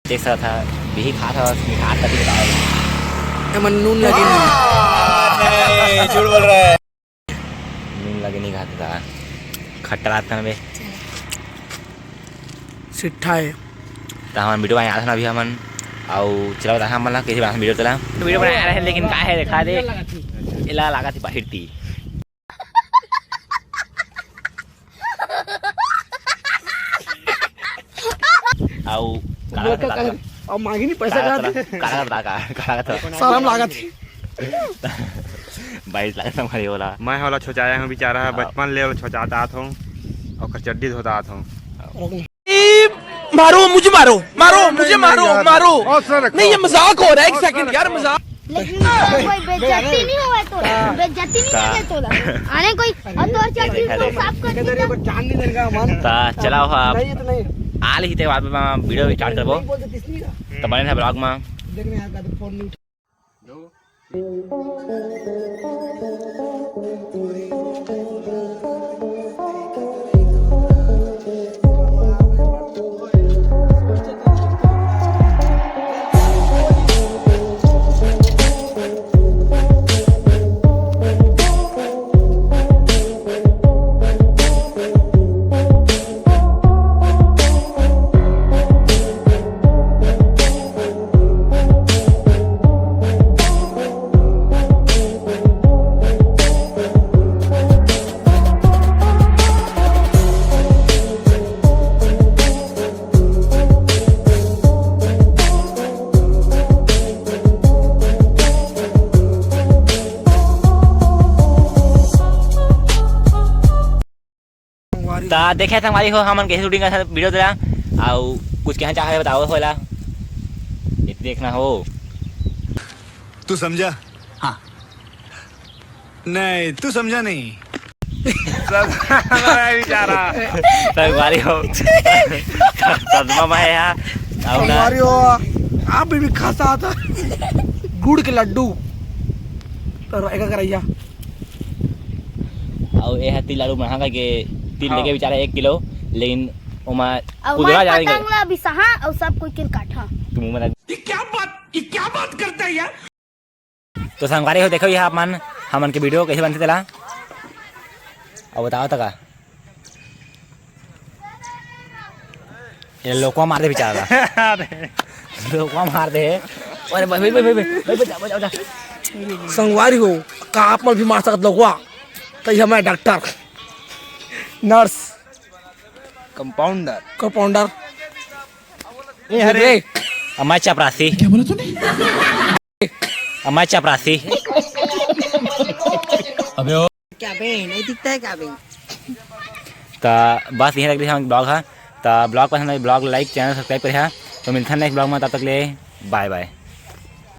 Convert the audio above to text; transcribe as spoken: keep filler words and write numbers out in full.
देख सकत हा, बिही खात हा, बस मिठास कति बताओ। एमन नून लगे नहीं। नहीं, झूठ बोल रहा है। नून लगे नहीं खात हा, खट्टा लागत ना बे। सिट्ठा है। तो हमन वीडियो बनाए आथन अभी हमन, अउ चला बता हमन ला कैसे बनाथन वीडियो तेला। वीडियो बनाए रहे, लेकिन का है देखा दे, एला लागत ही बाहिर ती। अउ काला, काला, काला, अब मांगी नहीं पैसा काला, कहाँ काला, थे? काला, काला, काला, काला, काला। शरम लागत है। बाईस लाख संगवारी हो ला। मैं हो ला छोचाया हूँ बेचारा, हाँ। बचपन ले हो ला छोचात आत हूँ, ओकर चड्डी धोत आत हूँ। मारो, मुझे मारो, मारो, नहीं, मुझे नहीं मारो, यार। मारो। हौसला रखो। नहीं, ये मजाक हो रहा है, एक हौसला सेकंड यार, रखो। मजाक। लेकिन कोई बेइज्जती नहीं हुआ तो, हाँ। बेइज्जती नहीं हाँ। लगे तो ला। अरे कोई, और तो अच्छा, देखा, फिर देखा। साफ कर देता। जान नहीं देगा मन। ता चला हो आप। नहीं, ये तो नहीं। आ ली थे बाद में वीडियो स्टार्ट करबो। नहीं बोलते, किस नहीं का? तो बने रहे ब्लॉग में। देख रहे हैं, आपका तो फोन नहीं उठा। ता देखे संगवारी हो, हमन कैसे शूटिंग करथन वीडियो तेला, अउ कुछ कहना चाहे बताओ होला, ये देखना हो। तू समझा? हाँ। नहीं, तू समझा नहीं। सब हमारा बेचारा। संगवारी हो, सदमा में है यहाँ। अउ ना संगवारी हो, आप भी, भी खासा आता गुड़ के लड्डू, तो एका करैया। अउ ये ह तिल लाडू महंगा के तिल हाँ। लेके बेचारा एक किलो, लेकिन ओमा अउ कुदरा मैं जाने के पतंग ला बिसाहा अउ सब कोई के काटा। तू मुंह में रख। ये क्या बात, ये क्या बात करता है यार? तो संगवारी हो, देखो ये आप मन, हमन के वीडियो कैसे बनथे तेला, अउ बताओ तो का। ये लोकवा मार दे बेचारा। अरे। लोकवा मार दे। अरे भाई, भाई, भाई, भाई, भाई, बचा, बचा, बचा। संगवारी हो, का आप मन भी मार सकत लोकवा? तो ये हमारे डॉक्टर, नर्स, कंपाउंडर। कंपाउंडर। ए, अरे। अमाय चपरासी। क्या बोला तूने? अमाय चपरासी। अबे ओ। क्या बे, नहीं दिखता है क्या बे? तो बस यहीं तक हम ब्लॉग है। तो ब्लॉग पसंद आए, ब्लॉग लाइक, चैनल सब्सक्राइब करे हा। तो मिलथन नेक्स्ट ब्लॉग में, तब तक ले बाय बाय।